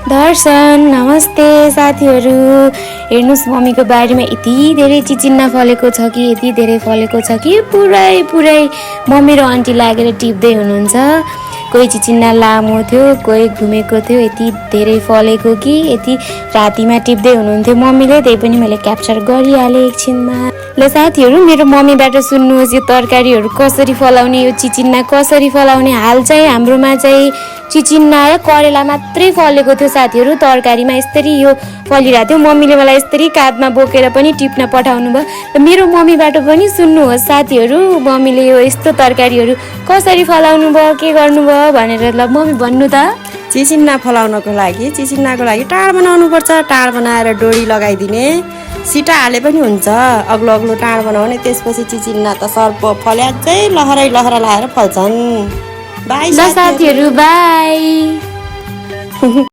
दर्शन नमस्ते साथीहरू। हेर्नुहोस् मम्मीको बारीमा यति धेरै चिचिन्ना फलेको छ कि यति धेरै फलेको छ कि पुरै मम्मी र आन्टी लागेर टिप्दै हुनुहुन्छ। कोही चिचिन्ना लामो थियो, कोही घुमेको थियो, यति धेरै फलेको कि यति रातिमा टिप्दै हुनुहुन्थ्यो मम्मीले, त्यही पनि मैले क्याप्चर गरिहालेँ एकछिनमा। ल साथीहरू, मेरो मम्मीबाट सुन्नुहोस् यो तरकारीहरू कसरी फलाउने, यो चिचिन्ना कसरी फलाउने। हाल चाहिँ हाम्रोमा चाहिँ चिचिन्ना र करेला मात्रै फलेको थियो साथीहरू। तरकारीमा यसरी यो फलिरहेको थियो। मम्मीले मलाई यसरी काँधमा बोकेर पनि टिप्न पठाउनु भयो। र मेरो मम्मीबाट पनि सुन्नुहोस् साथीहरू, मम्मीले यो यस्तो तरकारीहरू कसरी फलाउनु भयो, के गर्नुभयो भनेर। ल मम्मी भन्नु त। चिचिन्नाको लागि टाढ बनाउनु पर्छ। टाढ बनाएर डोरी लगाइदिने, सिटा हाले पनि हुन्छ। अग्लो अग्लो टाढ बनाउने, त्यसपछि चिचिन्ना त सर्प फल्याजै लहरै लाएर फल्छन्। बाई ल साथीहरू, बाई।